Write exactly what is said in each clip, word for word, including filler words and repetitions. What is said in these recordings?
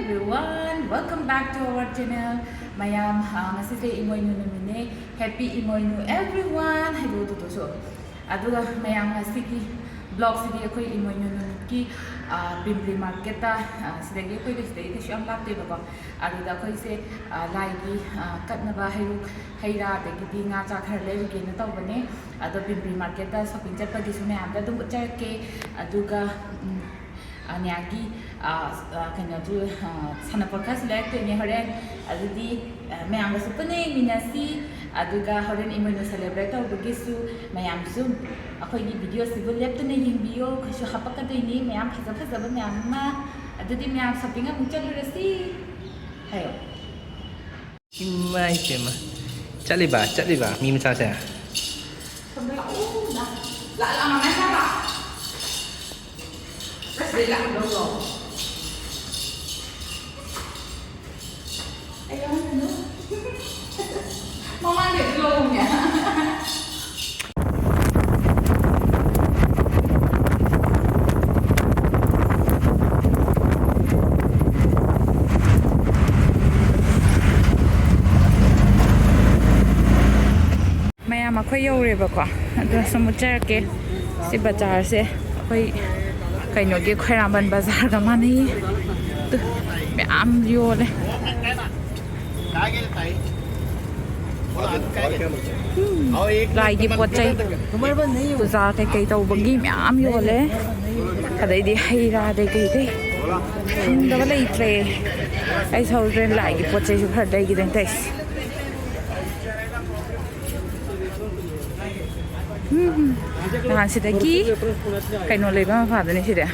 Everyone, welcome back to our channel. ꯃꯌꯥꯝ, ꯑ, ꯉꯁꯤꯁꯦ ꯏꯃꯣꯏꯅꯨ ꯅꯨꯃꯤꯠꯅꯦ꯫ Happy ꯏꯃꯣꯏꯅꯨ everyone ꯍꯥꯏꯗꯣꯛꯑꯣ ꯑꯗꯨꯗꯁꯨ꯫ ꯑꯗꯨꯒ ꯃꯌꯥꯝ, ꯉꯁꯤꯒꯤ vlogꯁꯤꯗꯤ ꯑꯩꯈꯣꯏ ꯏꯃꯣꯏꯅꯨ ꯅꯨꯃꯤꯠꯀꯤ, ꯑ, ꯄꯤꯝꯄ꯭ꯔꯤ marketꯇ, ꯑ, ꯁꯤꯗꯒꯤ, ꯑꯩꯈꯣꯏꯗ ꯁꯤꯗꯒꯤ ꯀꯩꯁꯨ ꯌꯥꯝ ꯂꯥꯞꯇꯦꯕꯀꯣ꯫ ꯑꯗꯨꯗ ꯑꯩꯈꯣꯏꯁꯦ, ꯑ, ꯂꯥꯏꯒꯤ, ꯑ, ꯀꯠꯅꯕ ꯍꯩꯔꯨꯛ, ꯍꯩ ꯔꯥ, ꯑꯗꯒꯤꯗꯤ ꯉꯥ ꯆꯥꯛ ꯈꯔ ꯂꯩꯔꯨꯒꯦꯅ ꯇꯧꯕꯅꯦ꯫ ꯑꯗꯣ ꯄꯤꯝꯄ꯭ꯔꯤ marketꯇ shopping ꯆꯠꯄꯒꯤꯁꯨ ꯃꯌꯥꯝꯗ ꯑꯗꯨꯝ ꯎꯠꯆꯔꯛꯀꯦ꯫ ꯑꯗꯨꯒ, ꯎꯝ, ꯑꯅꯤꯌꯥꯒꯤ, ꯑ, ꯑ, ꯀꯩꯅꯣꯁꯨ, ꯑ, ꯁꯥꯟꯅꯄꯣꯠ ꯈꯔꯁꯨ ꯂꯩꯔꯛꯇꯣꯏꯅꯦ ꯍꯣꯔꯦꯟ꯫ ꯑꯗꯨꯗꯤ, ꯑ, ꯃꯌꯥꯝꯒꯁꯨ ꯄꯨꯟꯅ ꯌꯦꯡꯃꯤꯟꯅꯁꯤ꯫ ꯑꯗꯨꯒ ꯍꯣꯔꯦꯟ ꯏꯃꯣꯏꯅꯨ celebrate ꯇꯧꯕꯒꯤꯁꯨ ꯃꯌꯥꯝꯁꯨ ꯑꯩꯈꯣꯏꯒꯤ videoꯁꯤꯕꯨ ꯂꯦꯞꯇꯅ ꯌꯦꯡꯕꯤꯌꯣ꯫ ꯑꯩꯈꯣꯏꯁꯨ ꯍꯥꯄꯛꯀꯗꯣꯏꯅꯤ ꯃꯌꯥꯝ ꯐꯖ ꯐꯖꯕ ꯃꯌꯥꯝ ꯑꯃ꯫ ꯑꯗꯨꯗꯤ ꯃꯌꯥꯝ shopping ꯑꯃꯨꯛ ꯆꯠꯂꯨꯔꯁꯤ꯫ ꯍꯥꯏꯌꯣ꯫ ꯏꯃꯥꯏ ꯄꯦꯝꯃ꯫ ꯆꯠꯂꯤꯕ, ꯆꯠꯂꯤꯕ ꯃꯤ ꯃꯆꯥꯁꯦ꯫ ꯁꯣꯝꯗ ꯂꯥꯛꯑꯣ, ꯂꯥꯛ-, ꯂꯥꯛ-, ꯂꯥꯛ-, ꯂꯥꯛ-, ꯂꯥꯛ-, ꯂꯥꯛ-, ꯂꯥꯛ-, ꯂꯥꯛ-, ꯂꯥꯛ-, ꯂꯥꯛ-, ꯑꯩ ꯌꯥꯎꯍꯟꯒꯅꯨ꯫ ꯃꯃꯥꯡꯗꯩꯁꯨ ꯂꯧꯕꯅꯦ꯫ ꯃꯌꯥꯝ ꯑꯩꯈꯣꯏ ꯌꯧꯔꯦꯕꯀꯣ꯫ ꯑꯗꯣ ꯁꯨꯝ ꯎꯠꯆꯔꯛꯀꯦ꯫ ꯁꯤ ꯕꯖꯥꯔꯁꯦ ꯑꯩꯈꯣꯏ ꯀꯩꯅꯣꯒꯤ ꯈ꯭ꯋꯥꯏꯔꯝꯕꯟ ꯕꯖꯥꯔꯒ ꯃꯥꯟꯅꯩꯌꯦ꯫ ꯇꯨ, ꯃꯌꯥꯝ ꯌꯣꯜꯂꯦ꯫ ꯂꯥꯏꯒꯤ ꯄꯣꯠ ꯆꯩ, ꯄꯨꯖꯥ ꯀꯩꯀꯩ ꯇꯧꯕꯒꯤ ꯃꯌꯥꯝ ꯌꯣꯜꯂꯦ꯫ ꯑꯗꯩꯗꯤ ꯍꯩ ꯔꯥ, ꯑꯗꯩ ꯀꯩ ꯀꯩ ꯐꯪꯗꯕ ꯂꯩꯇ꯭ꯔꯦ꯫ ꯑꯩ ꯁꯧꯗ꯭ꯔꯦ, ꯂꯥꯏꯒꯤ ꯄꯣꯠ ꯆꯩꯁꯨ ꯈꯔ ꯂꯩꯈꯤꯗꯣꯏꯅꯤ ꯇꯧꯔꯤꯁꯦ꯫ ꯎꯝ, ꯅꯍꯥꯟ ꯁꯤꯗꯒꯤ ꯀꯩꯅꯣ ꯂꯩꯕ ꯃꯄꯥꯗꯨꯅꯤ ꯁꯤꯗ꯫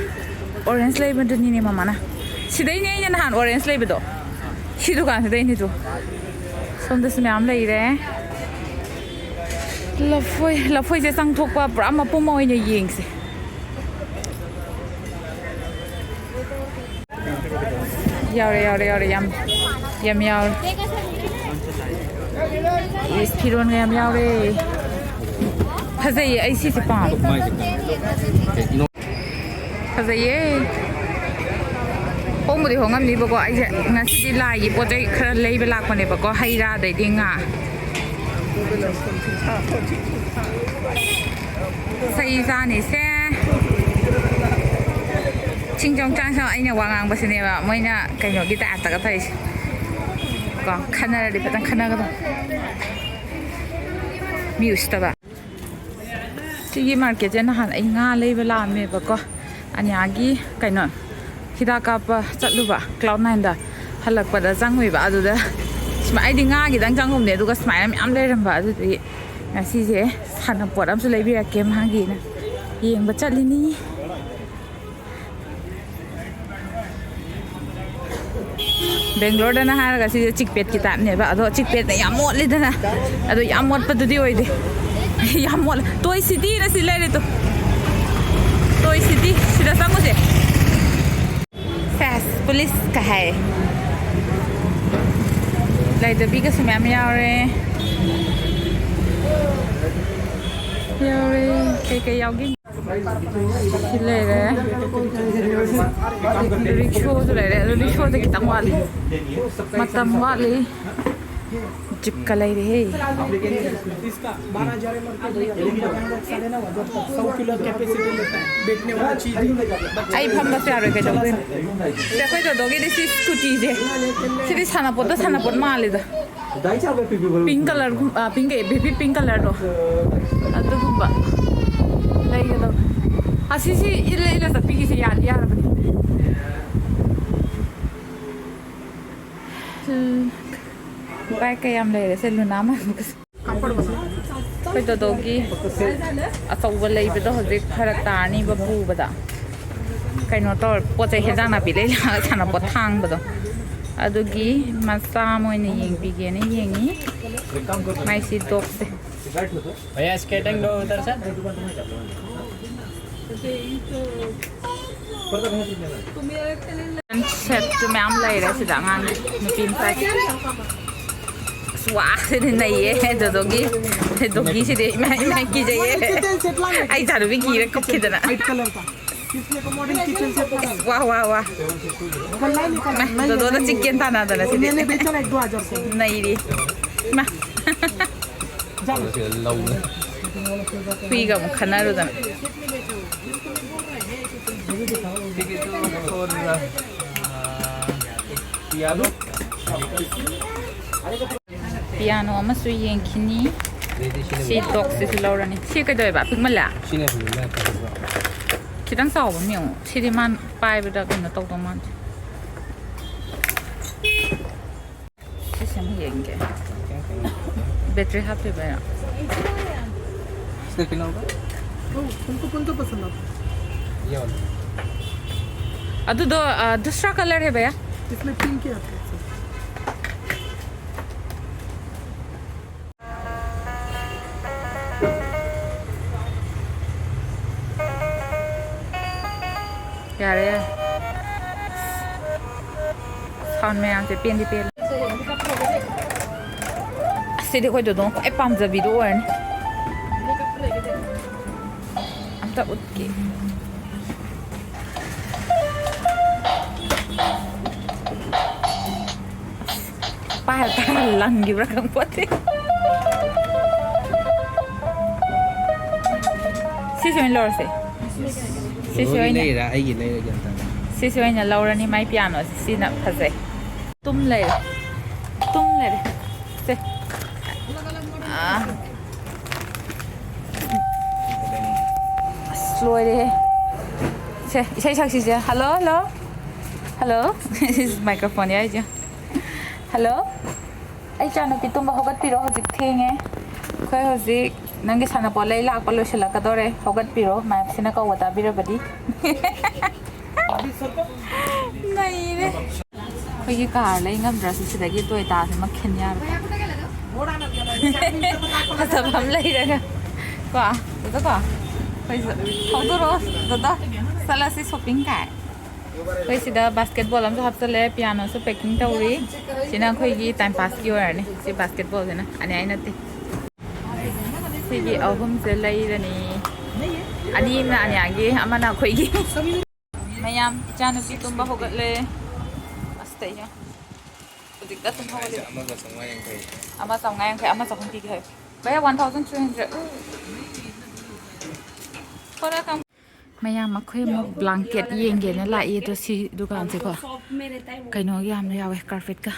Orange ꯂꯩꯕꯗꯨꯅꯤꯅꯦ ꯃꯃꯥꯅ꯫ ꯁꯤꯗꯩꯅꯦ ꯑꯩꯅ ꯅꯍꯥꯟ orange ꯂꯩꯕꯗꯣ꯫ ꯁꯤ ꯗꯨꯀꯥꯟꯁꯤꯗꯩꯅꯤꯗꯣ꯫ ꯁꯣꯝꯗꯁꯨ ꯃꯌꯥꯝ ꯂꯩꯔꯦ꯫ ꯂꯐꯣꯏ, ꯂꯐꯣꯏꯁꯦ ꯆꯪꯊꯣꯛꯄ ꯄꯨꯔꯥ ꯃꯄꯨꯝ ꯑꯣꯏꯅ ꯌꯦꯡꯁꯦ꯫ ꯌꯥꯎꯔꯦ, ꯌꯥꯎꯔꯦ, ꯌꯥꯎꯔꯦ꯫ ꯌꯥꯝ, ꯌꯥꯝ ꯌꯥꯎꯔꯦ꯫ ꯏꯁ, ꯐꯤꯔꯣꯟꯒ ꯌꯥꯝ ꯌꯥꯎꯔꯦ꯫ ꯐꯖꯩꯌꯦ, ꯑꯩ ꯁꯤꯁꯦ ꯄꯥꯝꯃꯦ꯫ ꯐꯖꯩꯌꯦ꯫ ꯍꯣꯡꯕꯨꯗꯤ ꯍꯣꯡꯉꯝꯅꯤꯕꯀꯣ, ꯑꯩꯁꯦ ꯉꯁꯤꯗꯤ ꯂꯥꯏꯒꯤ ꯄꯣꯠ ꯆꯩ ꯈꯔ ꯂꯩꯕ ꯂꯥꯛꯄꯅꯦꯕꯀꯣ, ꯍꯩ ꯔꯥ ꯑꯗꯩꯗꯤ ꯉꯥ꯫ ꯆꯩ ꯆꯥꯅꯤꯁꯦ꯫ ꯁꯤꯡ ꯆꯣꯡ ꯆꯥꯡ ꯆꯣꯡ ꯑꯩꯅ ꯋꯥ ꯉꯥꯡꯕꯁꯤꯅꯦꯕ ꯃꯣꯏꯅ ꯀꯩꯅꯣꯒꯤ ꯇꯥꯏꯞꯇꯒ ꯇꯧꯔꯤꯁꯦ꯫ ꯀꯣ ꯈꯟꯅꯔꯗꯤ ꯐꯖꯅ ꯈꯟꯅꯒꯗꯕ꯫ ꯃꯤ ꯎꯁꯤꯠꯇꯕ꯫ ꯁꯤꯒꯤ ꯃꯥꯔꯀꯦꯠꯁꯦ ꯅꯍꯥꯟ ꯑꯩ ꯉꯥ ꯂꯩꯕ ꯂꯥꯛꯑꯝꯃꯦꯕꯀꯣ꯫ ꯑꯅꯤꯌꯥꯒꯤ ꯀꯩꯅꯣ ꯍꯤꯗꯥꯛ ꯀꯥꯞꯄ ꯆꯠꯂꯨꯕ ꯀ꯭ꯂꯥꯎꯠ ꯅꯥꯏꯟꯗ꯫ ꯍꯜꯂꯛꯄꯗ ꯆꯪꯉꯨꯏꯕ ꯑꯗꯨꯗ ꯁꯨꯃꯥꯏ-, ꯑꯩꯗꯤ ꯉꯥꯒꯤꯗꯪ ꯆꯪꯉꯨꯕꯅꯦ ꯑꯗꯨꯒ ꯁꯨꯃꯥꯏꯅ ꯃꯌꯥꯝ ꯂꯩꯔꯝꯕ ꯑꯗꯨꯗꯤ ꯉꯁꯤꯁꯦ ꯁꯥꯟꯅꯄꯣꯠ ꯑꯃꯁꯨ ꯂꯩꯕꯤꯔꯛꯀꯦ ꯃꯥꯒꯤꯅ ꯌꯦꯡꯕ ꯆꯠꯂꯤꯅꯤ꯫ ꯕꯦꯡꯒ꯭ꯂꯣꯔꯗꯅ ꯍꯥꯏꯔꯒ ꯁꯤꯁꯦ ꯆꯤꯛꯄꯦꯠꯀꯤ ꯇꯥꯏꯞꯅꯦꯕ, ꯑꯗꯣ ꯆꯤꯛꯄꯦꯠꯅ ꯌꯥꯝ ꯃꯣꯠꯂꯤꯗꯅ, ꯑꯗꯣ ꯌꯥꯝ ꯃꯣꯠꯄꯗꯨꯗꯤ ꯑꯣꯏꯗꯦ꯫ ꯌꯥꯝ ꯃꯣꯠꯂꯦ꯫ ꯇꯣꯏ ꯁꯤꯇꯤꯅ ꯁꯤ ꯂꯩꯔꯦ ꯇꯨ꯫ ꯇꯣꯏ ꯁꯤꯇꯤ꯫ ꯁꯤꯗ ꯆꯪꯉꯨꯁꯦ꯫ ꯁꯦꯁ, ꯄꯨꯂꯤꯁꯀ ꯍꯥꯏ꯫ ꯂꯩꯗꯕꯤꯒꯁꯨ ꯃꯌꯥꯝ ꯌꯥꯎꯔꯦ꯫ ꯌꯥꯎꯔꯦ꯫ ꯀꯩꯀꯩ ꯌꯥꯎꯒꯦ? ꯁꯤ ꯂꯩꯔꯦ꯫ ꯔꯤꯛꯁꯣꯁꯨ ꯂꯩꯔꯦ꯫ ꯑꯗꯣ ꯔꯤꯛꯁꯣꯁꯦ ꯈꯤꯇꯪ ꯋꯥꯠꯂꯤ꯫ ꯃꯇꯝ ꯋꯥꯠꯂꯤ꯫ ꯖꯤꯞꯀ ꯂꯩꯔꯦꯍꯦ꯫ इसका बारह हजार एम एल का भैया, सौ किलो कैपेसिटी लेता है, बैठने वाला चीज है। ꯑꯩ ꯐꯝꯕꯁꯨ ꯌꯥꯔꯣꯏ, ꯀꯩꯗꯧꯗꯣꯏꯅꯣ? ꯁꯦ, ꯑꯩꯈꯣꯏ ꯗꯣꯗꯣꯒꯤꯗꯤ ꯁꯤ ꯁ꯭ꯀꯨꯇꯤꯁꯦ, ꯁꯤꯗꯤ ꯁꯥꯟꯅꯄꯣꯠꯇ ꯁꯥꯟꯅꯄꯣꯠ ꯃꯥꯜꯂꯤꯗ꯫ ꯄꯤꯡ ꯀꯂꯔꯒꯨꯝ-, ꯑ, ꯄꯤꯡ ꯀꯩ, ꯕꯦꯕꯤ ꯄꯤꯡ ꯀꯂꯔꯗꯣ, ꯑꯗꯨꯒꯨꯝꯕ ꯂꯩꯒꯗꯕ꯫ ꯑꯁꯤꯁꯤ ꯏꯜꯂ ꯏꯜꯂ ꯆꯠꯄꯤꯒꯤꯁꯤ ꯌꯥꯗꯤ ꯌꯥꯔꯕꯅꯤ꯫ ꯎꯝ, ꯕꯥꯏꯛ ꯀꯌꯥꯝ ꯂꯩꯔꯦ ꯁꯦ ꯂꯨꯅꯥ ꯃꯥꯟꯕꯒꯁꯦ꯫ ꯑꯩꯈꯣꯏ ꯗꯣꯗꯣꯒꯤ ꯑꯆꯧꯕ ꯂꯩꯕꯗꯣ ꯍꯧꯖꯤꯛ ꯐꯔꯛ ꯇꯥꯔꯅꯤꯕ ꯄꯨꯕꯗ꯫ ꯀꯩꯅꯣ ꯇꯧꯔ ꯄꯣꯠ ꯆꯩ ꯍꯦꯟꯖꯥꯡ ꯅꯥꯄꯤ ꯂꯩ ꯂꯥꯛꯑꯒ ꯁꯥꯟꯅꯄꯣꯠ ꯊꯥꯡꯕꯗꯣ꯫ ꯑꯗꯨꯒꯤ ꯃꯆꯥ ꯑꯃ ꯑꯣꯏꯅ ꯌꯦꯡꯕꯤꯒꯦꯅ ꯌꯦꯡꯉꯤ꯫ ꯃꯥꯏꯁꯤ ꯗꯣꯛꯁꯦ꯫ भैया स्केटिंग दो उधर से। ꯁꯦꯠꯁꯨ ꯃꯌꯥꯝ ꯂꯩꯔꯦ ꯁꯤꯗ ꯑꯉꯥꯡꯒꯤ ꯅꯨꯄꯤ ꯃꯆꯥꯒꯤ꯫ ꯑꯁ, ꯋꯥ ꯁꯤꯗꯤ ꯅꯩꯌꯦ ꯗꯣꯗꯣꯒꯤ꯫ ꯗꯣꯒꯤꯁꯤꯗꯤ ꯏꯃꯥ, ꯏꯃꯥ ꯀꯤꯖꯩꯌꯦ꯫ ꯑꯩ ꯏꯆꯥꯅꯨꯄꯤ ꯀꯤꯔ ꯀꯞꯈꯤꯗꯅ꯫ ꯋꯥ ꯋꯥ ꯋꯥ꯫ ꯗꯣꯗꯣꯗ ꯆꯤꯛꯀꯦꯟ ꯇꯥꯟꯅꯗꯅ ꯁꯤꯗꯤ꯫ ꯅꯩꯔꯤ꯫ ꯃꯥ꯫ ꯍꯨꯏꯒ ꯑꯃꯨꯛ ꯈꯟꯅꯔꯨꯗꯅ꯫ ꯄꯤꯌꯥꯅꯣ ꯑꯃꯁꯨ ꯌꯦꯡꯈꯤꯅꯤ꯫ ꯁꯤ ꯗꯣꯛꯁꯤꯁꯨ ꯂꯧꯔꯅꯤ꯫ ꯁꯤ ꯀꯩꯗꯧꯋꯦꯕ? ꯄꯤꯛꯃꯜꯂꯦ? ꯁꯤꯅ ꯍꯦꯟꯅ ꯐꯖꯕ꯭ꯔꯥ? ꯈꯤꯇꯪ ꯆꯥꯎꯕ ꯑꯃ ꯌꯦꯡꯉꯣ꯫ ꯁꯤꯗꯤ ꯃꯥꯅ ꯄꯥꯏꯕꯗ ꯀꯩꯅꯣ ꯇꯧꯗꯧ ꯃꯥꯟꯗꯦ꯫ ꯁꯤꯁꯦ ꯑꯃ ꯌꯦꯡꯒꯦ꯫ ꯕꯦꯇ꯭ꯔꯤ ꯍꯥꯞꯇꯣꯏꯕ? इसका कितना होगा? वो उनको कौन सा पसंद आता है? ये वाला। ꯑꯗꯨꯗꯣ, ꯑ, दूसरा कलर है भैया। इसमें पिंक है आपके पास। ꯌꯥꯔꯦ, ꯌꯥꯔꯦ꯫ ꯁꯥꯎꯟ ꯃꯌꯥꯝꯁꯦ ꯄꯦꯟꯗꯤ ꯄꯦꯜꯂꯦ꯫ ꯑꯁꯤꯗꯤ ꯑꯩꯈꯣꯏ ꯗꯣꯗꯣꯅ ꯈ꯭ꯋꯥꯏ ꯄꯥꯝꯖꯕꯤꯗꯣ ꯑꯣꯏꯔꯅꯤ꯫ ꯑꯝꯇ ꯎꯠꯀꯦ꯫ ꯄꯥꯏꯔ ꯄꯥꯏꯔ ꯂꯪꯈꯤꯕ꯭ꯔꯥ ꯈꯪꯄꯣꯠꯇꯦ꯫ ꯁꯤꯁꯦ ꯑꯣꯏꯅ ꯂꯧꯔꯁꯦ꯫ ꯁꯤꯁꯦ ꯗꯣꯗꯣꯒꯤ ꯑꯣꯏꯅ, ꯂꯩꯔꯥ ꯑꯩꯒꯤ ꯂꯩꯔꯒꯦ ꯑꯝꯇ꯫ ꯁꯤꯁꯦ ꯑꯣꯏꯅ ꯂꯧꯔꯅꯤ꯫ ꯃꯥꯏ ꯄꯤꯌꯥꯅꯣꯁꯦ ꯁꯤꯅ ꯐꯖꯩ꯫ ꯇꯨꯝ ꯂꯩꯔꯦ꯫ ꯇꯨꯝ ꯂꯩꯔꯦ꯫ ꯁꯦ꯫ ꯑꯥ꯫ ꯑꯁ, ꯂꯣꯏꯔꯦꯍꯦ꯫ ꯁꯦ, ꯏꯁꯩ ꯁꯛꯁꯤꯁꯦ꯫ Hello, hello. Hello. Microphone ꯌꯥꯏꯁꯦ꯫ Hello. ꯑꯩ ꯏꯆꯥꯅꯨꯄꯤ ꯇꯨꯝꯕ ꯍꯧꯒꯠꯄꯤꯔꯣ, ꯍꯧꯖꯤꯛ ꯊꯦꯡꯉꯦ꯫ ꯑꯩꯈꯣꯏ ꯍꯧꯖꯤꯛ ꯅꯪꯒꯤ ꯁꯥꯟꯅꯄꯣꯠ ꯂꯩ ꯂꯥꯛꯄ ꯂꯣꯏꯁꯤꯜꯂꯛꯀꯗꯧꯔꯦ꯫ ꯍꯧꯒꯠꯄꯤꯔꯣ, ꯃꯥꯏꯞꯁꯤꯅ ꯀꯧꯕ ꯇꯥꯕꯤꯔꯕꯗꯤ꯫ ꯅꯩꯔꯦ꯫ ꯑꯩꯈꯣꯏꯒꯤ ꯀꯥꯔ ꯂꯩ ꯉꯝꯗ꯭ꯔꯁꯨ ꯁꯤꯗꯒꯤ ꯇꯣꯌꯣꯇꯥꯁꯦ ꯑꯃ ꯈꯤꯟ ꯌꯥꯔꯦ꯫ ꯐꯖꯕ ꯑꯃ ꯂꯩꯔꯒ ꯀꯣ, ꯗꯥꯗꯥ ꯀꯣ, ꯑꯩꯈꯣꯏꯁꯨ ꯊꯧꯗꯣꯔꯛꯑꯣ ꯗꯥꯗꯥ, ꯆꯠꯂꯁꯤ ꯁꯣꯄꯤꯡ ꯀꯥꯏ꯫ ꯑꯩꯈꯣꯏ ꯁꯤꯗ ꯕꯥꯁꯀꯦꯠꯕꯣꯜ ꯑꯃꯁꯨ ꯍꯥꯞꯆꯜꯂꯦ, ꯄꯤꯌꯥꯅꯣꯁꯨ ꯄꯦꯛꯀꯤꯡ ꯇꯧꯔꯤ꯫ ꯁꯤꯅ ꯑꯩꯈꯣꯏꯒꯤ ꯇꯥꯏꯝ ꯄꯥꯁꯀꯤ ꯑꯣꯏꯔꯅꯤ, ꯁꯤ ꯕꯥꯁꯀꯦꯠꯕꯣꯜꯁꯤꯅ, ꯑꯅꯤ ꯑꯩ ꯅꯠꯇꯦ꯫ ꯁꯤꯒꯤ ꯑꯍꯨꯝꯁꯦ ꯂꯩꯔꯅꯤ꯫ ꯑꯅꯤ ꯑꯃꯅ ꯑꯅꯤꯌꯥꯒꯤ, ꯑꯃꯅ ꯑꯩꯈꯣꯏꯒꯤ꯫ ꯃꯌꯥꯝ, ꯏꯆꯥꯅꯨꯄꯤ ꯇꯨꯝꯕ ꯍꯧꯒꯠꯂꯦ꯫ ꯑꯁ, ꯇꯩ ꯌꯦꯡꯉꯨ꯫ ꯍꯧꯖꯤꯛꯇ ꯇꯨꯝ ꯍꯧꯒꯠꯂꯦ꯫ ꯑꯃꯒ ꯆꯥꯝꯃꯉꯥ ꯌꯥꯡꯈꯩ꯫ ꯑꯃ ꯆꯥꯝꯃꯉꯥ ꯌꯥꯡꯈꯩ, ꯑꯃ ꯆꯍꯨꯝ ꯄꯤꯒꯦ ꯍꯥꯏꯌꯨ꯫ ꯚꯩꯌꯥ, one thousand three hundred꯫ ꯊꯣꯔꯛꯑꯣ꯫ ꯃꯌꯥꯝ, ꯑꯩꯈꯣꯏ ꯑꯃꯨꯛ blanket ꯌꯦꯡꯒꯦꯅ ꯂꯥꯛꯏ꯫ ꯑꯗꯣ ꯁꯤ ꯗꯨꯀꯥꯟꯁꯦꯀꯣ, ꯀꯩꯅꯣꯒꯤ ꯌꯥꯝꯅ ꯌꯥꯎꯋꯦ, carpetꯀ꯫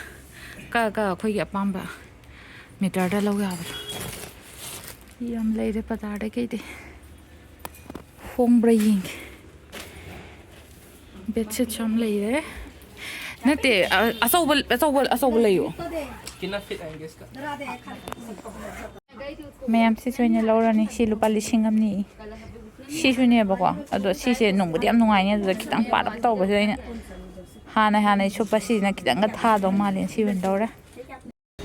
ꯀꯛꯑ ꯀꯛꯑ ꯑꯩꯈꯣꯏꯒꯤ ꯑꯄꯥꯝꯕ meterꯗ ꯂꯧ ꯌꯥꯕꯗꯣ ꯌꯥꯝ ꯂꯩꯔꯦ ꯕꯖꯥꯔꯗ ꯀꯩꯗꯩ꯫ ꯍꯣꯡꯕ꯭ꯔꯥ ꯌꯦꯡꯒꯦ꯫ Bedsheetꯁꯨ ꯌꯥꯝ ꯂꯩꯔꯦ꯫ ꯅꯠꯇꯦ, ꯑ, ꯑꯆꯧꯕ, ꯑꯆꯧꯕ, ꯑꯆꯧꯕ ꯂꯩꯌꯣ꯫ कितना fit आएंगे इसका? ꯃꯌꯥꯝ, ꯁꯤꯁꯨ ꯑꯣꯏꯅ ꯂꯧꯔꯅꯤ꯫ ꯁꯤ ꯂꯨꯄꯥ ꯂꯤꯁꯤꯡ ꯑꯃꯅꯤ꯫ ꯁꯤꯁꯨꯅꯦꯕꯀꯣ꯫ ꯑꯗꯣ ꯁꯤꯁꯦ ꯅꯨꯡꯕꯨꯗꯤ ꯌꯥꯝ ꯅꯨꯡꯉꯥꯏꯅꯤ꯫ ꯑꯗꯨꯗ ꯈꯤꯇꯪ ꯄꯥꯔꯞ ꯇꯧꯕꯁꯤꯗ ꯑꯩꯅ ꯍꯥꯟꯅ, ꯍꯥꯟꯅꯩ ꯁꯨꯞꯄ ꯁꯤꯁꯤꯅ ꯈꯤꯇꯪꯒ ꯊꯥꯗꯧ ꯃꯥꯜꯂꯦ꯫ ꯁꯤ ꯑꯣꯏꯅ ꯂꯧꯔꯦ꯫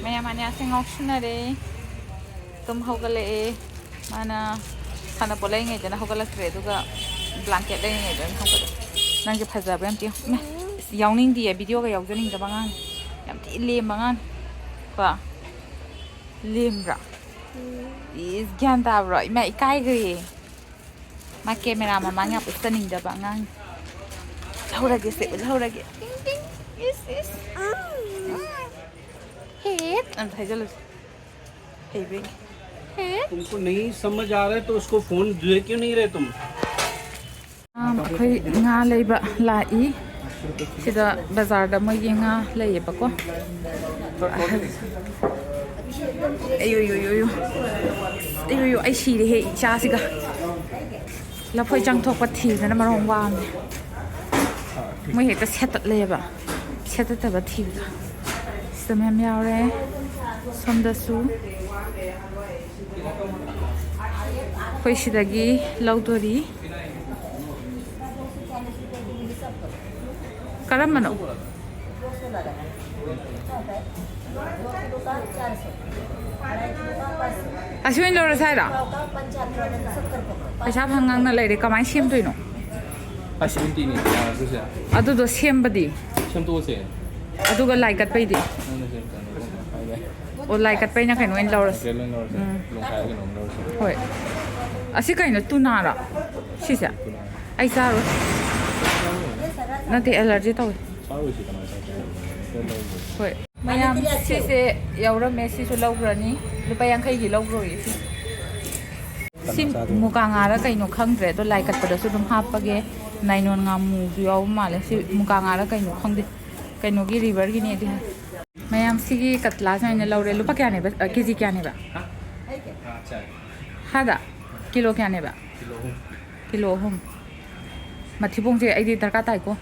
ꯃꯌꯥꯝ, ꯑꯅꯤꯌꯥꯁꯦ ꯉꯥꯎꯁꯤꯟꯅꯔꯦ꯫ ꯇꯨꯝ ꯍꯧꯒꯠꯂꯛꯑꯦ꯫ ꯃꯥꯅ ꯁꯥꯟꯅꯄꯣꯠ ꯂꯩꯔꯤꯉꯩꯗꯅ ꯍꯧꯒꯠꯂꯛꯇ꯭ꯔꯦ, ꯑꯗꯨꯒ blanket ꯂꯩꯔꯤꯉꯩꯗ ꯑꯣꯏꯅ ꯍꯧꯒꯠꯂꯦ꯫ ꯅꯪꯁꯦ ꯐꯖꯕ꯭ꯔꯥ ꯑꯝꯇ ꯌꯦꯡꯉꯨ꯫ ꯏꯃꯥ, ꯌꯥꯎꯅꯤꯡꯗꯤꯌꯦ, videoꯒ ꯌꯥꯎꯖꯅꯤꯡꯗꯕ ꯑꯉꯥꯡꯅꯤ꯫ ꯌꯥꯝ ꯊꯤ ꯂꯦꯝꯕ ꯑꯉꯥꯡꯅꯤ꯫ ꯀꯣ? ꯂꯦꯝꯕ꯭ꯔꯥ? ꯏꯁ, ꯒ꯭ꯌꯥꯟ ꯇꯥꯕ꯭ꯔꯣ? ꯏꯃꯥ, ꯏꯀꯥꯏꯈ꯭ꯔꯦ꯫ ꯃꯥ camera ꯃꯃꯥꯡ ꯌꯥꯝ ꯎꯠꯆꯅꯤꯡꯗꯕ ꯑꯉꯥꯡꯅꯤ꯫ ꯎꯠꯍꯧꯔꯒꯦꯁꯦ, ꯎꯠꯍꯧꯔꯒꯦ꯫ ꯇꯤꯡ, ꯇꯤꯡ꯫ ꯏꯁ, ꯏꯁ꯫ ꯎꯝ꯫ ꯍꯦꯠ ꯑꯝꯇ ꯍꯥꯏꯖꯜꯂꯨꯁꯦ꯫ ꯍꯩꯕ꯭ꯔꯥ ꯌꯦꯡꯒꯦ꯫ ꯍꯦꯠ꯫ तुमको नहीं समझ आ रहा है तो उसको फोन दे क्यों नहीं रहे तुम? ꯑꯝ, ꯑꯩꯈꯣꯏ ꯉꯥ ꯂꯩꯕ ꯂꯥꯛꯏ꯫ ꯁꯤꯗ ꯕꯖꯥꯔꯗ ꯃꯣꯏꯒꯤ ꯉꯥ ꯂꯩꯌꯦꯕꯀꯣ꯫ ꯑꯌꯣ, ꯌꯣ, ꯌꯣ, ꯌꯣ꯫ ꯑꯌꯣ, ꯌꯣ, ꯑꯩ ꯁꯤꯔꯦꯍꯦ, ꯏꯆꯥꯁꯤꯒ꯫ ꯂꯐꯣꯏ ꯆꯪꯊꯣꯛꯄ ꯊꯤꯕꯗꯅ ꯃꯔꯣꯡ ꯋꯥꯡꯉꯦ꯫ ꯃꯣꯏ ꯍꯦꯛꯇ ꯁꯦꯠꯇꯠꯂꯦꯕ꯫ ꯁꯦꯠꯇꯠꯇꯕ ꯊꯤꯕꯗ꯫ ꯁꯤꯗ ꯃꯌꯥꯝ ꯌꯥꯎꯔꯦ꯫ ꯁꯣꯝꯗꯁꯨ꯫ ꯑꯩꯈꯣꯏ ꯁꯤꯗꯒꯤ ꯂꯧꯗꯣꯔꯤ꯫ ꯀꯔꯝꯕꯅꯣ? ꯑꯁꯤ ꯑꯣꯏꯅ ꯂꯧꯔꯁꯦ ꯍꯥꯏꯔꯣ? ꯄꯩꯁꯥ ꯐꯪ ꯉꯥꯡꯅ ꯂꯩꯔꯦ, ꯀꯃꯥꯏꯅ ꯁꯦꯝꯗꯣꯏꯅꯣ? ꯑꯁꯤ ꯑꯣꯏꯅ ꯇꯤꯅꯤ, ꯌꯥꯔꯗꯣꯏꯁꯦ꯫ ꯑꯗꯨꯗꯣ ꯁꯦꯝꯕꯗꯤ? ꯁꯦꯝꯗꯣꯛꯑꯁꯦ꯫ ꯑꯗꯨꯒ ꯂꯥꯏ ꯀꯠꯄꯩꯗꯤ? ꯅꯪꯅ ꯁꯦꯝ-, ꯀꯩꯅꯣ, ꯍꯥꯏꯔꯦ꯫ ꯑꯣ, ꯂꯥꯏ ꯀꯠꯄꯩꯅ ꯀꯩꯅꯣ ꯑꯣꯏꯅ ꯂꯧꯔꯁꯤ꯫ ꯀꯩꯅꯣ ꯑꯣꯏꯅ ꯂꯧꯔꯁꯦ꯫ ꯎꯝ꯫ ꯂꯣꯡꯈꯥꯏꯔ ꯀꯩꯅꯣꯝ ꯂꯧꯔꯁꯦ꯫ ꯍꯣꯏ꯫ ꯑꯁꯤ ꯀꯩꯅꯣ, ꯇꯨꯅꯥꯔꯣ? ꯁꯤꯁꯦ? ꯑꯩ ꯆꯥꯔꯣꯏ꯫ ꯅꯠꯇꯦ, ꯑꯦꯂꯔꯖꯤ ꯇꯧꯋꯤ꯫ ꯍꯣꯏ꯫ ꯃꯌꯥꯝ, ꯁꯤꯁꯦ ꯌꯥꯎꯔꯝꯃꯦ꯫ ꯁꯤꯁꯨ ꯂꯧꯈ꯭ꯔꯅꯤ꯫ ꯂꯨꯄꯥ ꯌꯥꯡꯈꯩꯒꯤ ꯂꯧꯈ꯭ꯔꯣꯌꯦ ꯁꯤ꯫ ꯁꯤ ꯃꯨꯀꯥ ꯉꯥꯔ ꯀꯩꯅꯣ ꯈꯪꯗ꯭ꯔꯦ, ꯑꯗꯣ ꯂꯥꯏ ꯀꯠꯄꯗꯁꯨ ꯑꯗꯨꯝ ꯍꯥꯞꯄꯒꯦ꯫ ꯅꯥꯏꯂꯣꯟ ꯉꯥꯃꯨꯁꯨ ꯌꯥꯎꯕ ꯃꯥꯜꯂꯦ꯫ ꯁꯤ ꯃꯨꯀꯥ ꯉꯥꯔ ꯀꯩꯅꯣ ꯈꯪꯗꯦ꯫ ꯀꯩꯅꯣꯒꯤ ꯔꯤꯚꯔꯒꯤꯅꯦꯗꯤ ꯍꯥꯏ꯫ ꯃꯌꯥꯝ, ꯁꯤꯒꯤ ꯀꯇꯂꯥꯁ ꯑꯣꯏꯅ ꯂꯧꯔꯦ꯫ ꯂꯨꯄꯥ ꯀꯌꯥꯅꯦꯕ? ꯑ, ꯀꯦ ꯖꯤ ꯀꯌꯥꯅꯦꯕ? ꯍꯥꯗ? ꯀꯤꯂꯣ ꯀꯌꯥꯅꯦꯕ? ꯀꯤꯂꯣ ꯑꯍꯨꯝ꯫ ꯃꯊꯤꯕꯣꯡꯁꯦ ꯑꯩꯗꯤ ꯗꯔꯀꯥꯔ ꯇꯥꯏꯀꯣ꯫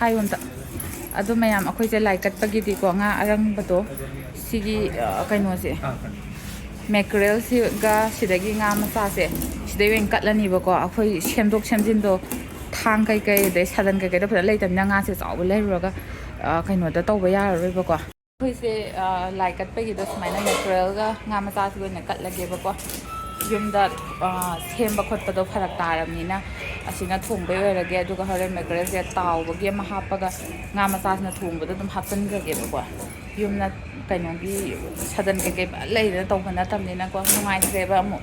ꯍꯥꯏꯌꯣ ꯑꯝꯇ꯫ ꯑꯗꯣ ꯃꯌꯥꯝ, ꯑꯩꯈꯣꯏꯁꯦ ꯂꯥꯏ ꯀꯠꯄꯒꯤꯗꯤꯀꯣ, ꯉꯥ ꯑꯔꯪꯕꯗꯣ, ꯁꯤꯒꯤ, ꯑ, ꯀꯩꯅꯣꯁꯦ, ꯃꯦꯀꯔꯦꯜꯁꯤꯒ ꯁꯤꯗꯒꯤ ꯉꯥ ꯃꯆꯥꯁꯦ, ꯁꯤꯗꯩ ꯑꯣꯏꯅ ꯀꯠꯂꯅꯤꯕꯀꯣ꯫ ꯑꯩꯈꯣꯏ ꯁꯦꯝꯗꯣꯛ ꯁꯦꯝꯖꯤꯟꯗꯣ, ꯊꯥꯡ ꯀꯩꯀꯩ, ꯑꯗꯩ ꯁꯥꯗꯟ ꯀꯩꯀꯩꯗꯣ ꯐꯖꯅ ꯂꯩꯇꯕꯅꯤꯅ, ꯉꯥꯁꯦ ꯆꯥꯎꯕ ꯂꯩꯔꯨꯔꯒ, ꯑ, ꯀꯩꯅꯣꯗ ꯇꯧꯕ ꯌꯥꯔꯔꯣꯏꯕꯀꯣ꯫ ꯑꯩꯈꯣꯏꯁꯦ, ꯑ, ꯂꯥꯏ ꯀꯠꯄꯒꯤꯗꯣ ꯁꯨꯃꯥꯏꯅ ꯃꯦꯀꯔꯦꯜꯒ ꯉꯥ ꯃꯆꯥꯁꯤꯒ ꯑꯣꯏꯅ ꯀꯠꯂꯒꯦꯕꯀꯣ꯫ ꯌꯨꯝꯗ, ꯑ, ꯁꯦꯝꯕ ꯈꯣꯠꯄꯗꯣ ꯐꯔꯛ ꯇꯥꯔꯕꯅꯤꯅ, ꯑꯁꯤꯅ ꯊꯣꯡꯕꯩ ꯑꯣꯏꯔꯒꯦ꯫ ꯑꯗꯨꯒ ꯍꯣꯔꯦꯟ ꯃꯦꯀꯔꯦꯜꯁꯦ ꯇꯥꯎꯕꯒꯤ ꯑꯃ ꯍꯥꯞꯄꯒ, ꯉꯥ ꯃꯆꯥꯁꯤꯅ ꯊꯣꯡꯕꯗ ꯑꯗꯨꯝ ꯍꯥꯞꯆꯤꯟꯈ꯭ꯔꯒꯦꯕꯀꯣ꯫ ꯌꯨꯝꯗ ꯀꯩꯅꯣꯒꯤ ꯁꯥꯗꯟ ꯀꯩꯀꯩ ꯂꯩꯗꯅ ꯇꯧꯕ ꯅꯠꯇꯕꯅꯤꯅꯀꯣ, ꯅꯨꯡꯉꯥꯏꯇ꯭ꯔꯦꯕ ꯑꯃꯨꯛ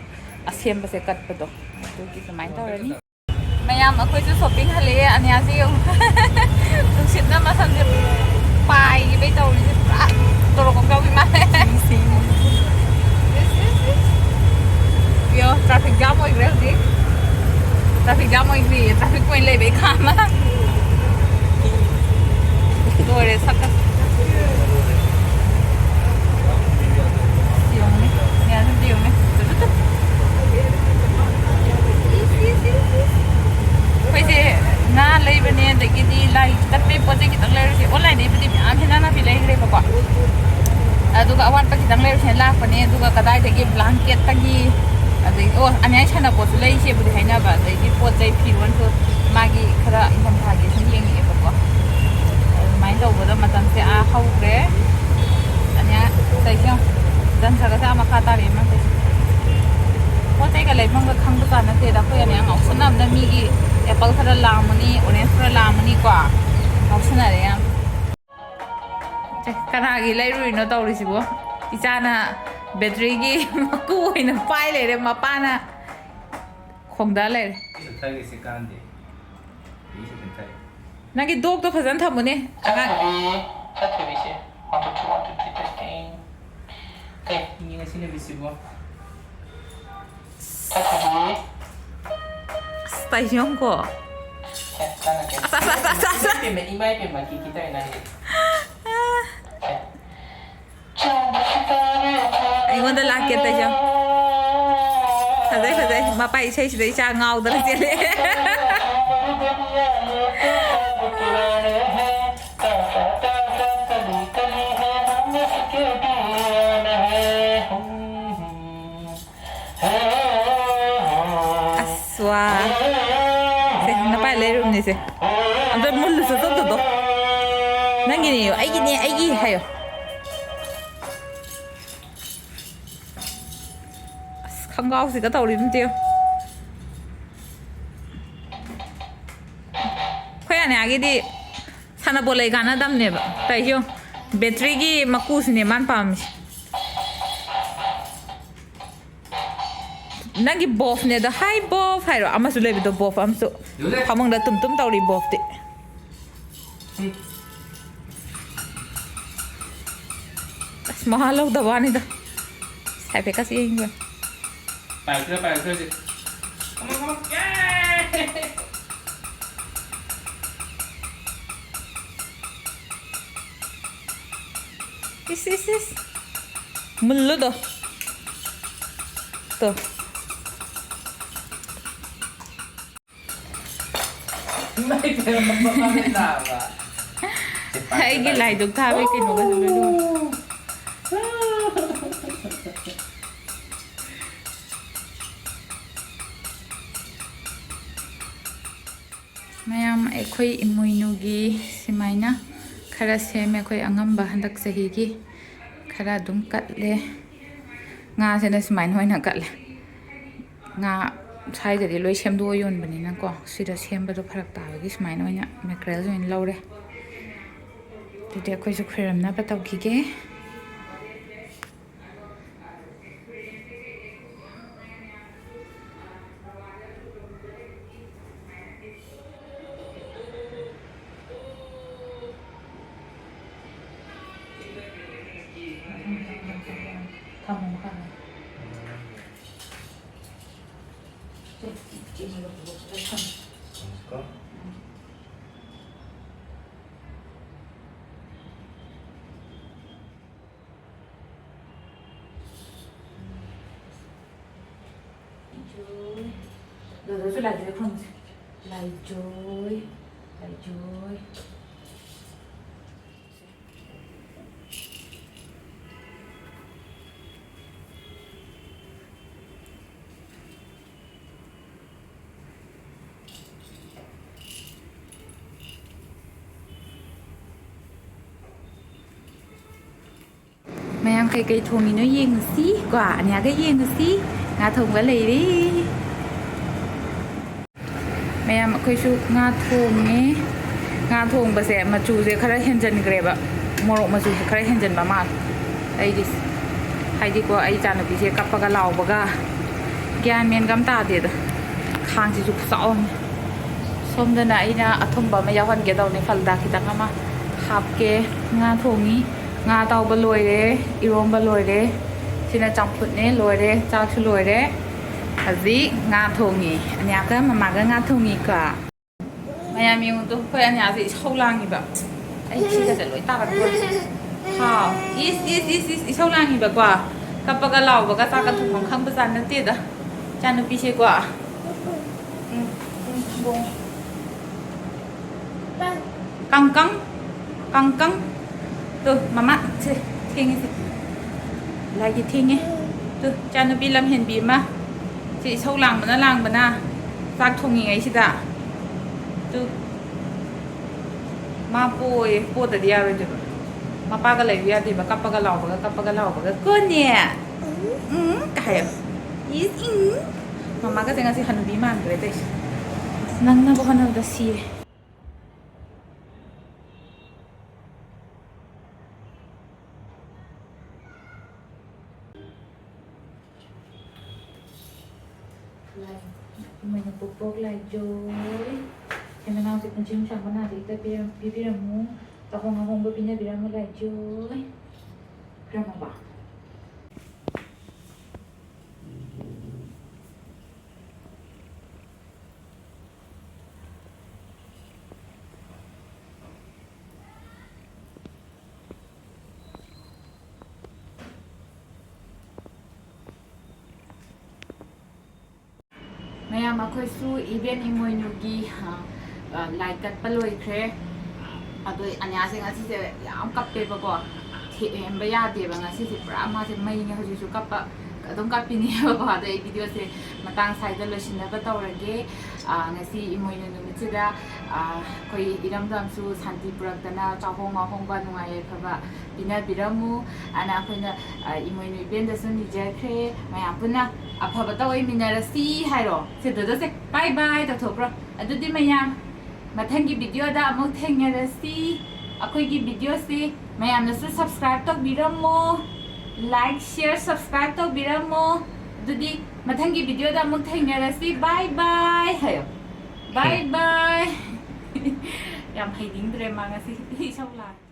ꯑꯁꯦꯝꯕꯁꯦ ꯀꯠꯄꯗꯣ꯫ ꯑꯗꯨꯒꯤ ꯑꯗꯨꯃꯥꯏꯅ ꯇꯧꯔꯅꯤ꯫ ꯃꯌꯥꯝ, ꯑꯩꯈꯣꯏꯁꯨ ꯁꯣꯞꯄꯤꯡ ꯍꯜꯂꯛꯑꯦ꯫ ꯑꯅꯤꯌꯥꯁꯦ ꯌꯦꯡꯉꯨ꯫ ꯅꯨꯡꯁꯤꯠꯅ ꯃꯁꯝꯁꯦ ꯄꯥꯏꯈꯤꯕꯩ ꯇꯧꯔꯤꯁꯦ ꯄꯨꯔꯥ ꯇꯣꯔꯣꯀꯣꯛ ꯇꯧꯕꯤ ꯃꯥꯜꯂꯦ꯫ ꯌꯣ, ꯇ꯭ꯔꯥꯐꯤꯛ ꯖꯥꯝ ꯑꯣꯏꯈ꯭ꯔꯦ ꯍꯧꯖꯤꯛ꯫ ꯇ꯭ꯔꯥꯐꯤꯛ ꯖꯥꯝ ꯑꯣꯏꯈ꯭ꯔꯦ꯫ ꯇ꯭ꯔꯥꯐꯤꯛ ꯄꯣꯏꯟ ꯂꯩꯕꯩ ꯈꯥꯝꯃ꯫ ꯂꯣꯏꯔꯦ ꯁꯛꯀ꯫ ꯌꯦꯡꯉꯨꯅꯦ, ꯃꯌꯥꯝꯁꯦ ꯑꯝꯇ ꯌꯦꯡꯉꯨꯅꯦ꯫ ꯑꯩꯈꯣꯏꯁꯦ ꯉꯥ ꯂꯩꯕꯅꯦ, ꯑꯗꯒꯤꯗꯤ ꯂꯥꯏ ꯀꯠꯄꯩ ꯄꯣꯠ ꯆꯩ ꯈꯤꯇꯪ ꯂꯩꯔꯨꯁꯦ꯫ ꯑꯣꯟꯂꯥꯏꯟꯗꯩꯕꯨꯗꯤ ꯃꯌꯥꯝ ꯍꯦꯟꯖꯥꯡ ꯅꯥꯄꯤ ꯂꯩꯈ꯭ꯔꯦꯕꯀꯣ, ꯑꯗꯨꯒ ꯑꯋꯥꯠꯄ ꯈꯤꯇꯪ ꯂꯩꯔꯨꯁꯦꯅ ꯂꯥꯛꯄꯅꯦ꯫ ꯑꯗꯨꯒ ꯀꯗꯥꯏꯗꯒꯤ ꯕ꯭ꯂꯥꯡꯀꯦꯠꯇꯒꯤ, ꯑꯗꯒꯤ, ꯑꯣ, ꯑꯅꯤꯌꯥꯏ ꯁꯥꯟꯅꯄꯣꯠꯁꯨ ꯂꯩꯁꯦꯕꯨꯗꯤ ꯍꯥꯏꯅꯕ, ꯑꯗꯒꯤ ꯄꯣꯠ ꯆꯩ ꯐꯤꯔꯣꯟꯁꯨ ꯃꯥꯒꯤ ꯈꯔ ꯏꯪꯊꯝꯊꯥꯒꯤ ꯁꯨꯝ ꯌꯦꯡꯉꯛꯑꯦꯕꯀꯣ꯫ ꯑꯗꯨꯃꯥꯏꯅ ꯇꯧꯕꯗ ꯃꯇꯝꯁꯦ ꯑꯥ ꯍꯧꯈ꯭ꯔꯦ꯫ ꯑꯅꯤꯌꯥ ꯇꯧꯔꯤꯁꯦ ꯌꯦꯡꯉꯣ꯫ ꯖꯟꯇ꯭ꯔꯒꯁꯦ ꯑꯥ ꯃꯈꯥ ꯇꯥꯔꯛꯑꯦ ꯃꯥ ꯇꯧꯔꯤꯁꯦ꯫ ꯄꯣꯠ ꯆꯩꯒ ꯂꯩꯐꯝꯒ ꯈꯪꯕꯖꯥꯠ ꯅꯠꯇꯦꯗ꯫ ꯑꯩꯈꯣꯏ ꯑꯅꯤꯌꯥ ꯉꯥꯎꯁꯟꯅꯕꯗ ꯃꯤꯒꯤ ꯑꯦꯄꯜ ꯈꯔ ꯂꯥꯝꯃꯅꯤ, ꯑꯣꯔꯦꯟꯖ ꯈꯔ ꯂꯥꯝꯃꯅꯤꯀꯣ꯫ ꯉꯥꯎꯁꯟꯅꯔꯦ ꯌꯥꯝ꯫ ꯁꯦ, ꯀꯅꯥꯒꯤ ꯂꯩꯔꯨꯔꯤꯅꯣ ꯇꯧꯔꯤꯁꯤꯕꯣ? ꯏꯆꯥꯅ ꯕꯦꯇ꯭ꯔꯤꯒꯤ ꯃꯀꯨ ꯑꯣꯏꯅ ꯄꯥꯏ ꯂꯩꯔꯦ, ꯃꯄꯥꯅ ꯈꯣꯡꯗꯥ ꯂꯩꯔꯦ꯫ ꯅꯪꯒꯤ ꯗꯣꯛꯇꯣ ꯐꯖꯅ ꯊꯝꯃꯨꯅꯦ꯫ ꯑꯉꯥꯡ ꯆꯠꯈ꯭ꯔꯦ, ꯆꯠꯈ꯭ꯔꯦ꯫ ꯁꯦ, one, two, three, one, two, three, testing. ꯀꯩ? ꯏꯪꯉꯦ ꯉꯁꯤ ꯅꯨꯃꯤꯠꯁꯤꯕꯣ꯫ ꯆꯠꯈ꯭ꯔꯦ꯫ ꯑꯁ, ꯇꯥꯏꯁꯤ ꯌꯦꯡꯉꯨꯀꯣ꯫ ꯁꯦ, ꯆꯪꯉꯒꯦ꯫ ꯑꯁ, ꯑꯁ, ꯑꯁ, ꯑꯁ, ꯑꯁ꯫ ꯏꯃꯥꯏ ꯄꯦꯝꯃ, ꯏꯃꯥꯏ ꯄꯦꯝꯃ, ꯀꯤꯀꯤ ꯇꯧꯔꯦ ꯅꯪꯗꯤ꯫ ꯑꯩꯉꯣꯟꯗ ꯂꯥꯛꯀꯦ ꯇꯩꯖꯧ꯫ ꯐꯖꯩ, ꯐꯖꯩ꯫ ꯃꯄꯥ ꯏꯁꯩꯁꯤꯗ ꯏꯆꯥ ꯉꯥꯎꯗꯅ ꯆꯦꯜꯂꯦ꯫ ꯑꯁ, ꯋꯥ꯫ ꯁꯦ, ꯅꯄꯥꯏ ꯂꯩꯔꯨꯝꯅꯤꯁꯦ꯫ ꯑꯝꯇ ꯃꯨꯜꯂꯨꯁꯨ ꯆꯠꯇꯗꯣ꯫ ꯅꯪꯒꯤꯅꯦꯌꯣ, "ꯑꯩꯒꯤꯅꯦ, ꯑꯩꯒꯤ" ꯍꯥꯏꯌꯣ꯫ ꯑꯁ, ꯈꯪꯒꯥꯎꯁꯤꯒ ꯇꯧꯔꯤꯕ ꯇꯦ꯫ ꯑꯩꯈꯣꯏ ꯑꯅꯤꯌꯥꯒꯤꯗꯤ ꯁꯥꯟꯅꯄꯣꯠ ꯂꯩ ꯀꯥꯟꯅꯗꯕꯅꯦꯕ꯫ ꯇꯩꯁꯨ ꯕꯦꯇ꯭ꯔꯤꯒꯤ ꯃꯀꯨꯁꯤꯅꯦ ꯃꯥꯅ ꯄꯥꯝꯃꯤꯁꯦ꯫ ꯅꯪꯒꯤ ꯕꯣꯐꯅꯦꯗꯣ, "ꯍꯥꯏ ꯕꯣꯐ" ꯍꯥꯏꯔꯣ꯫ ꯑꯃꯁꯨ ꯂꯩꯕꯗꯣ, ꯕꯣꯐ ꯑꯃꯁꯨ꯫ ꯌꯣꯜꯂꯦ꯫ ꯐꯃꯨꯡꯗ ꯇꯨꯝ ꯇꯨꯝ ꯇꯧꯔꯤ ꯕꯣꯐꯇꯤ꯫ ꯁꯤ꯫ ꯑꯁ, ꯃꯋꯥ ꯂꯧꯗꯕ ꯋꯥꯅꯤꯗ꯫ ꯍꯥꯏꯐꯦꯠꯀꯁꯤ ꯌꯦꯡꯕ꯫ ꯄꯥꯏꯔꯛꯇ꯭ꯔꯦ, ꯄꯥꯏꯔꯛꯇ꯭ꯔꯦ ꯍꯧꯖꯤꯛ꯫ Come on, come on. ꯌꯦ! ꯏꯁ, ꯏꯁ, ꯏꯁ꯫ ꯃꯨꯜꯂꯨꯗꯣ꯫ ꯇꯣ꯫ ꯏꯃꯥꯏ ꯄꯦꯝꯃ, ꯃꯄꯥ ꯂꯩ ꯇꯥꯕ꯫ ꯑꯩꯒꯤ ꯂꯥꯏꯗꯨꯛ ꯊꯥꯕꯩ ꯀꯩꯅꯣꯒꯁꯨ ꯂꯣꯏ ꯂꯣꯏꯔꯦ꯫ ꯃꯌꯥꯝ, ꯑꯩꯈꯣꯏ ꯏꯃꯣꯏꯅꯨꯒꯤ ꯁꯨꯃꯥꯏꯅ ꯈꯔ ꯁꯦꯝꯃꯦ꯫ ꯑꯩꯈꯣꯏ ꯑꯉꯝꯕ ꯍꯟꯗꯛ ꯆꯍꯤꯒꯤ ꯈꯔ ꯑꯗꯨꯝ ꯀꯠꯂꯦ꯫ ꯉꯥꯁꯤꯅ ꯁꯨꯃꯥꯏꯅ ꯑꯣꯏꯅ ꯀꯠꯂꯦ꯫ ꯉꯥ ꯁ꯭ꯋꯥꯏꯗꯗꯤ ꯂꯣꯏ ꯁꯦꯝꯗꯣꯛꯑ ꯌꯣꯟꯕꯅꯤꯅꯀꯣ, ꯁꯤꯗ ꯁꯦꯝꯕꯗꯣ ꯐꯔꯛ ꯇꯥꯕꯒꯤ ꯁꯨꯃꯥꯏꯅ ꯑꯣꯏꯅ ꯃꯦꯀ꯭ꯔꯦꯜꯁ ꯑꯣꯏꯅ ꯂꯧꯔꯦ꯫ ꯑꯗꯨꯗꯤ ꯑꯩꯈꯣꯏꯁꯨ ꯈꯣꯏꯔꯝꯅꯕ ꯇꯧꯈꯤꯒꯦ꯫ ꯊꯝꯃꯣ ꯃꯈꯥꯗ꯫ ꯁꯦ, ꯆꯦ-, ꯆꯦꯅꯤꯒ ꯄꯨꯔꯛꯑꯣ, ꯁꯤꯗ ꯊꯝꯃꯣ꯫ ꯊꯝꯃꯁꯤꯀꯣ꯫ ꯎꯝ꯫ ꯖꯣꯏ꯫ ꯗꯣꯗꯣꯁꯨ ꯂꯥꯏꯖꯣꯏ ꯈꯨꯔꯨꯝꯁꯦ꯫ ꯂꯥꯏꯖꯣꯏ, ꯂꯥꯏꯖꯣꯏ꯫ ꯃꯌꯥꯝ ꯀꯩꯀꯩ ꯊꯣꯡꯉꯤꯅꯣ ꯌꯦꯡꯉꯨꯁꯤ ꯀꯣ, ꯑꯅꯤꯌꯥꯒ ꯌꯦꯡꯉꯨꯁꯤ꯫ ꯉꯥ ꯊꯣꯡꯕ ꯂꯩꯔꯦ꯫ ꯃꯌꯥꯝ ꯑꯩꯈꯣꯏꯁꯨ ꯉꯥ ꯊꯣꯡꯉꯦ꯫ ꯉꯥ ꯊꯣꯡꯕꯁꯦ ꯃꯆꯨꯁꯦ ꯈꯔ ꯍꯦꯟꯖꯟꯈ꯭ꯔꯦꯕ, ꯃꯣꯔꯣꯛ ꯃꯆꯨꯁꯦ ꯈꯔ ꯍꯦꯟꯖꯟꯕ ꯃꯥꯜꯂꯦ ꯑꯩꯒꯤꯁꯦ꯫ ꯍꯥꯏꯗꯤꯀꯣ, ꯑꯩ ꯏꯆꯥꯅꯨꯄꯤꯁꯦ ꯀꯞꯄꯒ ꯂꯥꯎꯕꯒ ꯒ꯭ꯌꯥꯟ ꯃꯦꯟꯒ ꯑꯝ ꯇꯥꯗꯦꯗ꯫ ꯈꯥꯡꯁꯤꯁꯨ ꯈꯨꯆꯥꯎ ꯑꯃ꯫ ꯁꯣꯝꯗꯅ ꯑꯩꯅ ꯑꯊꯨꯝꯕ ꯑꯃ ꯌꯥꯎꯍꯟꯒꯦ ꯇꯧꯅꯤ, ꯐꯜꯗꯥ ꯈꯤꯇꯪ ꯑꯃ ꯍꯥꯞꯀꯦ꯫ ꯉꯥ ꯊꯣꯡꯉꯤ꯫ ꯉꯥ ꯑꯇꯥꯎꯕ ꯂꯣꯏꯔꯦ, ꯏꯔꯣꯝꯕ ꯂꯣꯏꯔꯦ, ꯁꯤꯅ ꯆꯝꯐꯨꯠꯅꯦ, ꯂꯣꯏꯔꯦ, ꯆꯥꯛꯁꯨ ꯂꯣꯏꯔꯦ꯫ ꯍꯧꯖꯤꯛ ꯉꯥ ꯊꯣꯡꯉꯤ꯫ ꯑꯅꯤꯌꯥꯒ ꯃꯃꯥꯒ ꯉꯥ ꯊꯣꯡꯉꯤꯀꯣ꯫ ꯃꯌꯥꯝ ꯌꯦꯡꯉꯨ ꯇꯨ, ꯑꯩꯈꯣꯏ ꯑꯅꯤꯌꯥꯁꯦ ꯏꯁꯧ ꯂꯥꯡꯉꯤꯕ꯫ ꯑꯩ ꯁꯤꯒꯁꯦ ꯂꯣꯏ ꯇꯥꯔꯛꯇꯣꯔꯦ꯫ ꯍꯥꯎ꯫ ꯏꯁ, ꯏꯁ, ꯏꯁ, ꯏꯁ, ꯏꯁꯧ ꯂꯥꯡꯉꯤꯕꯀꯣ꯫ ꯀꯞꯄꯒ ꯂꯥꯎꯕꯒ ꯆꯥꯛꯀ ꯊꯣꯡꯐꯝ ꯈꯪꯕꯖꯥꯠ ꯅꯠꯇꯦꯗ꯫ ꯏꯆꯥꯅꯨꯄꯤꯁꯦꯀꯣ꯫ ꯎꯝ, ꯎꯝ, ꯊꯝꯕꯣꯡ꯫ ꯀꯥꯡꯀꯪ, ꯀꯥꯡꯀꯪ꯫ ꯇꯨ, ꯃꯃꯥ, ꯁꯦ, ꯊꯦꯡꯉꯦ ꯁꯦ꯫ ꯂꯥꯏꯒꯤ ꯊꯦꯡꯉꯦ꯫ ꯇꯨ, ꯏꯆꯥꯅꯨꯄꯤ ꯂꯝꯍꯦꯟꯕꯤ ꯑꯃ꯫ ꯁꯤ ꯏꯁꯧ ꯂꯥꯡꯕꯅ ꯂꯥꯡꯕꯅ ꯆꯥꯛ ꯊꯣꯡꯉꯤꯉꯩꯁꯤꯗ꯫ ꯇꯨ꯫ ꯃꯥ ꯄꯣꯌꯦ, ꯄꯣꯗꯗꯤ ꯌꯥꯔꯣꯏꯗꯣꯏꯕ꯫ ꯃꯄꯥꯒ ꯂꯩꯕ ꯌꯥꯗꯦꯕ, ꯀꯞꯄꯒ ꯂꯥꯎꯕꯒ, ꯀꯞꯄꯒ ꯂꯥꯎꯕꯒ꯫ "ꯀꯣꯅꯦ! ꯎꯝ" ꯀꯥꯏ ꯍꯥꯏꯌꯣ꯫ ꯏꯁ, ꯏꯪ꯫ ꯃꯃꯥꯒꯁꯦ ꯉꯁꯤ ꯍꯅꯨꯕꯤ ꯃꯥꯟꯈ꯭ꯔꯦ ꯇꯧꯏꯁꯦ꯫ ꯅꯪꯅꯕ ꯍꯣꯠꯅꯕꯗ ꯁꯤꯔꯦ꯫ ꯂꯥꯏ, ꯏꯃꯣꯏꯅ ꯄꯨꯛꯄꯣꯛ ꯂꯥꯏꯖꯣꯏ꯫ ꯏꯆꯤꯟ ꯏꯅꯥꯎꯁꯦ ꯄꯨꯟꯁꯤ ꯅꯨꯡꯁꯥꯡꯕ ꯅꯥꯗ ꯌꯦꯛꯇ ꯄꯤꯔꯝ-, ꯄꯤꯕꯤꯔꯝꯃꯨ꯫ ꯑꯍꯣꯡ ꯑꯍꯣꯡꯕ ꯄꯤꯅꯕꯤꯔꯝꯃꯨ ꯂꯥꯏꯖꯣꯏ꯫ ꯈꯔ ꯃꯄꯥ꯫ ꯃꯈꯣꯏꯁꯨ ꯏꯕꯦꯟ ꯏꯃꯣꯏꯅꯨꯒꯤ, ꯑ, ꯑ, ꯂꯥꯏ ꯀꯠꯄ ꯂꯣꯏꯈ꯭ꯔꯦ꯫ ꯑꯗꯣ ꯑꯅꯤꯌꯥꯁꯦ ꯉꯁꯤꯁꯦ ꯌꯥꯝ ꯀꯞꯄꯦꯕꯀꯣ, ꯊꯦꯝꯕ ꯌꯥꯗꯦꯕ꯫ ꯉꯁꯤꯁꯦ ꯄꯨꯔꯥ ꯃꯥꯁꯦ ꯃꯩꯅꯦ, ꯍꯧꯖꯤꯛꯁꯨ ꯀꯞꯄ ꯑꯗꯨꯝ ꯀꯞꯄꯤꯅꯦꯕꯀꯣ꯫ ꯑꯗꯣ ꯑꯩ ꯚꯤꯗꯤꯑꯣꯁꯦ ꯃꯇꯥꯡ ꯁ꯭ꯋꯥꯏꯗ ꯂꯣꯏꯁꯤꯟꯅꯕ ꯇꯧꯔꯒꯦ꯫ ꯑ, ꯉꯁꯤ ꯏꯃꯣꯏꯅꯨ ꯅꯨꯃꯤꯠꯁꯤꯗ, ꯑ, ꯑꯩꯈꯣꯏ ꯏꯔꯝꯗꯝꯁꯨ ꯁꯥꯟꯇꯤ ꯄꯨꯔꯛꯇꯅ ꯆꯥꯍꯣꯡ ꯉꯥꯍꯣꯡꯕ ꯅꯨꯡꯉꯥꯏ ꯌꯥꯏꯐꯕ ꯄꯤꯅꯕꯤꯔꯝꯃꯨ꯫ ꯑꯅ ꯑꯩꯈꯣꯏꯅ, ꯑ, ꯏꯃꯣꯏꯅꯨ ꯏꯕꯦꯟꯗꯁꯨ ꯅꯤꯖꯈ꯭ꯔꯦ꯫ ꯃꯌꯥꯝ ꯄꯨꯟꯅ ꯑꯐꯕꯇ ꯑꯣꯏꯃꯤꯟꯅꯔꯁꯤ ꯍꯥꯏꯔꯣ꯫ ꯁꯦ, ꯗꯣꯗꯣꯁꯦ bye bye ꯇꯧꯊꯣꯛꯈ꯭ꯔꯣ꯫ ꯑꯗꯨꯗꯤ ꯃꯌꯥꯝ, ꯃꯊꯪꯒꯤ ꯚꯤꯗꯤꯑꯣꯗ ꯑꯃꯨꯛ ꯊꯦꯡꯅꯔꯁꯤ꯫ ꯑꯩꯈꯣꯏꯒꯤ ꯚꯤꯗꯤꯑꯣꯁꯤ ꯃꯌꯥꯝꯅꯁꯨ subscribe ꯇꯧꯕꯤꯔꯝꯃꯣ, like, share, subscribe ꯇꯧꯕꯤꯔꯝꯃꯣ꯫ ꯑꯗꯨꯗꯤ ꯃꯊꯪꯒꯤ ꯚꯤꯗꯤꯑꯣꯗ ꯑꯃꯨꯛ ꯊꯦꯡꯅꯔꯁꯤ꯫ Bye bye ꯍꯥꯏꯌꯣ꯫ Bye bye. ꯌꯥꯝ ꯍꯩꯅꯤꯡꯗ꯭ꯔꯦ ꯃꯥ ꯉꯁꯤ ꯏꯁꯧ ꯂꯥꯡꯉꯦ꯫